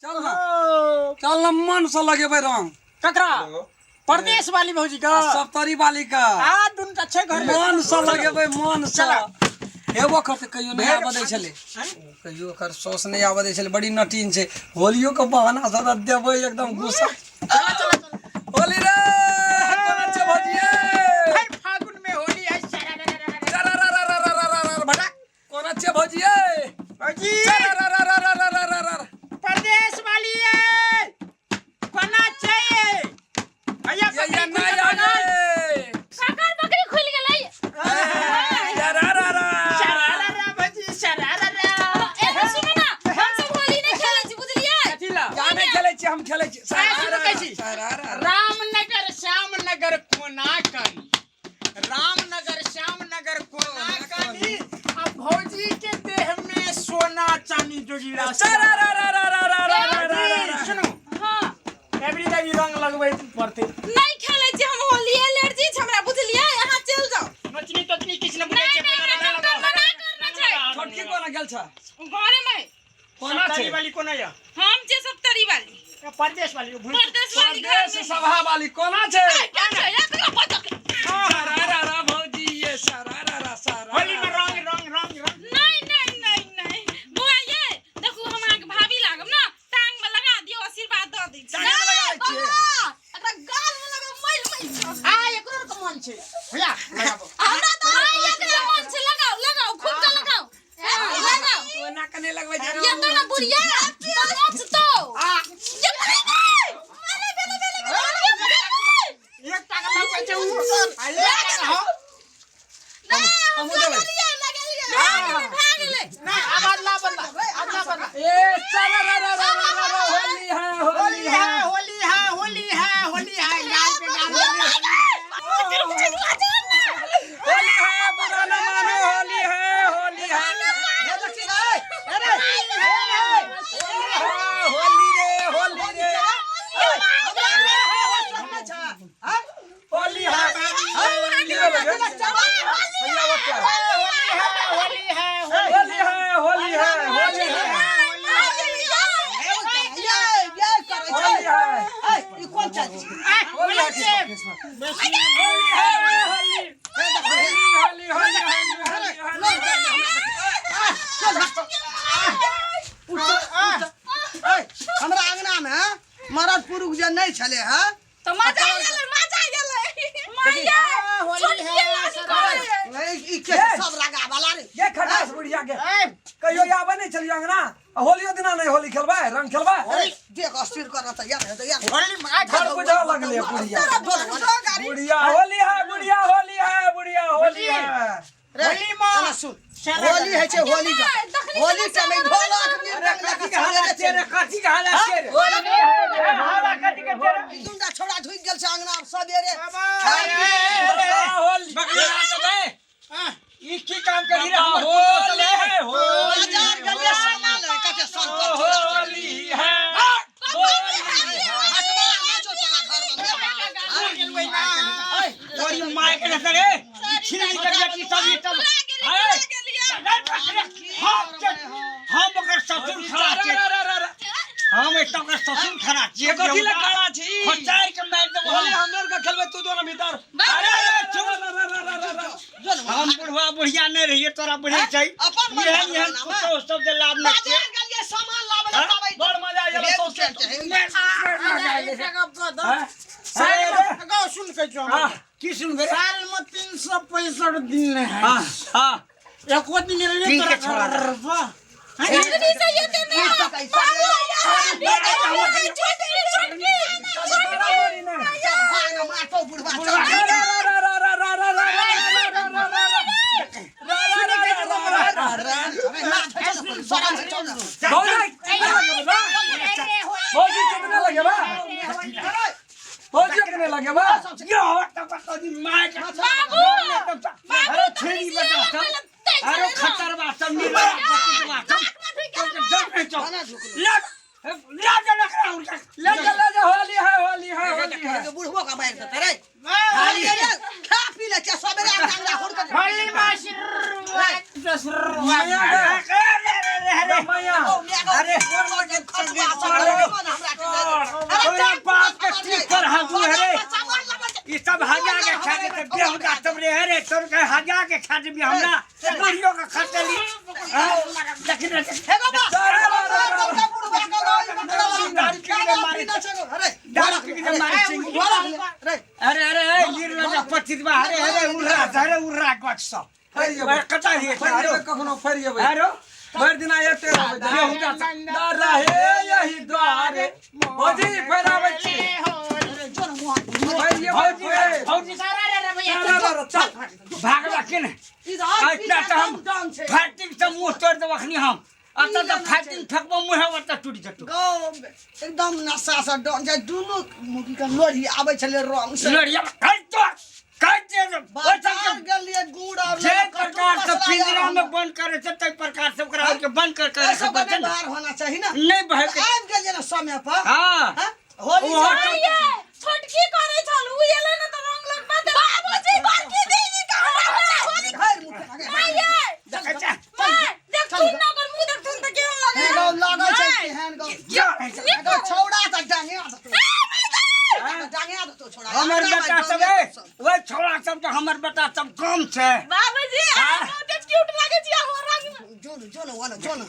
चल ना, चल ना, मन से लगेबै रंग। ककरा? परदेश वाली भौजी का आ सप्तरी वाली का। आ दुन त छै घर में। मन से लगेबै, मन से। हेबो करतै, कहियो नहि आबऽ दै छलै, कहियो ओकर सौस नहि आबऽ दै छलै। बड़ी नटीन छै, होलियो के बहाना से तऽ देबै एकदम गुस्सा। होली रे, कोना छै भौजिये? भरि फागुन में होली है। भटा, कोना छै भौजिये? भौजी, परदेश वाली है, कोना छै भैया? ये बकरी ना खुलि या गेलै। रे। काकर बकरी खुलि गेलै? शरारा भौजी, शरारा। ए सुनू ना, हम सब होली नहि खेलै छी, बुझलियै? कथी ला? क्या नहि खेलै छी? हम खेलै छी। सुनू, कहै छी। रामनगर श्यामनगर कोना करी, रामनगर श्यामनगर कोना करी, आ भौजी के देह में सोना चानी जोगीरा। सुनू। हाँ। एवरी टाइम रंग लगबै पड़तै। नहि खेलै छी हम होली, एलर्जी छै हमरा, बुझलियै? अहाँ चलि जाउ। नचनी तचनी किछु नहि बुझै नहि छै। नहि, हमरा डॉक्टर मना करने छै। छोटकी कोना गेल छ? घरे में। कोना छै? सप्तरी वाली कोना या? हम जे सप्तरी वाली। परदेश वाली भूल। परदेश वाली घर परदेश में। सभा वाली कोना छै? क्या छै? एकरा बचक। शरारा भौजी, ये शरारा शरारा। होली में रंग रंग रंग रंग। नहीं नहीं नहीं नहीं, बौआ ये देखू, हम अहाँके भाभी लागब ना, टांग में लगा दियौ, आशीर्वाद दऽ दै छी। टांग में लगाबै छियै? एकरा गाल में लगाउ, मैल मैल छै। आ एकरो के मन छै भैया, लगाबो। हमरा तऽ हाँ, एकरे मन छै, लगाउ लगाउ, खूब के लगाउ, लगाउ। ओना कने लगबै छै। ये तो ना बुढ़िया तो नचतो। आ ये बेले बेले बेले बेले। एक टाका लगबै छै उ आ एक टाका हम। हमहूँ देबै। लगेलिए, लगेलिए, भए गेलै। नहीं, अब अदला बदला, अदला बदला। ए शरारा, होली है, होली है, होली है, होली है, होली है, गाल पे गाल। होली है, बुरा न मानो, होली है, होली है, होली रे, होली रे, होली है। की भेलै गे? भैया बच्चा। होली है, होली है, होली है, होली है, होली है, होली है, होली है, होली, होली, होली, होली, होली, हमरा अंगना में मरद पुरुष जे नहीं छले है। तो मजा गेलै, मजा गेलै माया। होली है। ई के सब लगा वाला रे? ये खटास बुढ़िया के कहियो आबै नहि छलियै अंगना, आ होलियो दिना नहि होली खेलबै, रंग खेलबै। अरे देख, अस्थिर करत यार, हेतै यार। होली घर बुझा लगलै बुढ़िया। बुढ़िया होली है, बुढ़िया होली है, बुढ़िया होली है। रे, होली में एना सुन, होली है छै, होली का होली के में ढोलक अरे कथी के हालत छै रे? कथी के हालत छै रे? दुनटा छोड़ा ढुकि गेल छै अंगना सबेरे। होली ई की काम करी रे हमर? होली है, होली, बाजार गेलियै सामान ले, कते संकट छोड़ा छै। होली है। हटबा नहि छौ तोरा घरमे। तोरी माय के रे, ई छिनाई कर बेटी सब, ई सब। हम ओकर ससुर खड़ा छियै, हम एकटा ओकर ससुर खड़ा छियै। कथी लए खड़ा छी? खोचारि के मारि देबो होली हम। हम के खेलबै, तू दोनो भीतर। अरे अरे चुप, हम बुढ़वा बुढ़िया नहीं रहिए, तोरा बुढ़े छै। अपन मन एहन एहन बनाना। कुत्तो सब जे लाभ नहि छियै। बाजार गेलियै सामान लाबै लए, तब अइतै। बड़ मजा आयल सौंसे। सुन के छौ? हाँ। की सुनबै? साल में 365 दिन है। हाँ हाँ। एको दिन रहिए पी के तोरा छोड़ा घर पर। जखनी से ये ते नहीं बाबू यार, छोटकी छोटकी छोटकी। भाग मारतौ बुढ़बा, चल। भौजी कितने लगे बा? भौजी कितने लगे बा? यो तब तोरी माय के। बाबू अरे छेरी बेटा सब, अरे खतर बा सब, निरा पति बा सब, डर नहीं चौ। ले ले जा रख रहा हूं। ले जा, ले जा, होली है, होली है, होली है। बुढ़बो का मारि देतै रे। खाली रे, खा पी ले छै सबेरे अंगना हुड़ के। होली में मैया। अरे मैया। अरे खचवा सब। तोरा बाप के ठीक पर हाथू है रे। ई सब हजा के खा जेतै बेहुदा सब रे रे तोर के हजा के खा जेबी हमरा बुढ़ियो के खटेली देखी रे दारू पी के मारे चिंगी अरे अरे ए गिर लजा 25 बा अरे अरे उर्रा अरे उर्रा गच सब फरि जेबै। कता हिए फरि जेबै कखनो फरि जेबै अरे भरि दिना एते रहबै बेहुदा सब रहे यही द्वारे भौजी फेर आबै छी फरि जेबै भौजी फेर। भौजी चल, चल, भागला के ने इतना तऽ हम फाइटिंग से मुंह तोड़ देब अखनी हम अतऽ तऽ फाइटिंग फेकबो मुँहे ओतऽ टूटि जेतौ एकदम नशा से डन जाय दुनू मुगी के लोढ़ी आबै छलै रंग से लोरिया कहि तो कहि दे ओहि बाजार सबके गेलियै गुड़ आर जे लेलक, प्रकार से कतौ मसला पिंजरा आर में बंद करे छै ताहि प्रकार से ओकरा आरके बंद कर के एहि रखऽ सबके पड़तै नहि ने बाहर होना चाही ने नहि बहके आबि गेलियै ने समय पर हाँ हाँ? होली ओहो छै। ये छोटकी करे छल उ एलै ने त रंग लगबा दे बाबूजी बड़की दीदी के हमरा होली भरि मुँह के माय ये देखै छै माय देख तू न ओकर मुंह देखथुन त केहन लगै गौ लागै छै केहन गौ जा गौ छौड़ा तऽ डांगे देतौ डांगे देतौ छौड़ा हमर बेटा सब ए ओहि छौड़ा सब तऽ हमर बेटा सब कम छै बाबूजी अहाँ बहुते क्यूट लागै छी अहाँ रंग में जो न जो न ओना जो न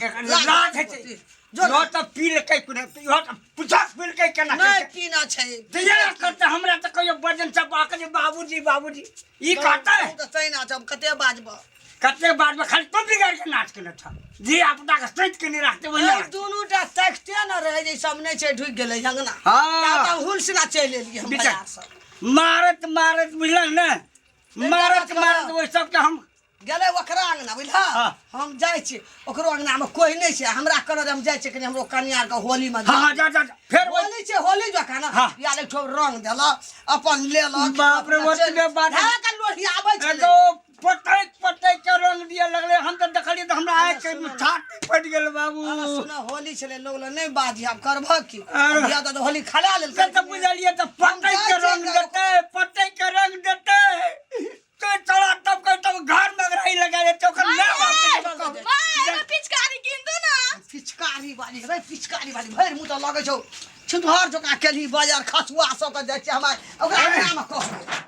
लाज होइ छै जो इहो तऽ पी लेलकै कोनो इहो तऽ पूछक पी लेलकै केना नहि केलकै? पीना छै दिया करते हमरा तऽ कहियो वजन सब आके जे बाबूजी बाबूजी ई कहते तू तऽ तहिना छौ कते बाजबह कते बाद में खाली तू बिगाड़ के नाच केने छ जी अपना के सैत के नहीं रखते वही एहि दुनू टा तकिते न रहै जे ई सब नहि छै ढुकि गेलै अंगना हाँ। तऽ हुलसना चलि एलियै हम बिचार। बाजार सँ मारत मारत बुझलक ने मारत मारत ओहि सबके हम गेलै ओकरा अंगना बुझलह हाँ। हम जाइ छी ओकरो अंगनामे कोइ नहि छै हमरा कहलक हम जाइ छी कनि हमरो कनिया के होलीमे हाँ हाँ जा जा जा। फेर ओहि होली छै होली जकाँ ने हाँ। यार एक ठो रंग देलक अपन लेलक बाप रे, ओतबे बात। लोढ़ी आबै छलै एगो पटैक पटैक के रंग दिए लगले हम तऽ देखलियै तऽ हमरा आँखि के छाती फटि गेल बाबू अरे सुन होली छलै लोग लग नहि बाजी आब करबह की अरे। बियाह तऽ होली खला से लेल तऽ बुझलियै तऽ पटैक के रंग देतै पटैक के रंग देतै तो चला तब कह तब घर में रही लगा देते ओकर माय बाप के चल, माय एगो पिचकारी कीन दो ना पिचकारी वाली रे पिचकारी वाली भरि मुँह तऽ लगै छौ छुतहर जकाँ केलही बाजार खसुआ सबके जाइ छै हमरा ओकरा अंगनामे कहबै।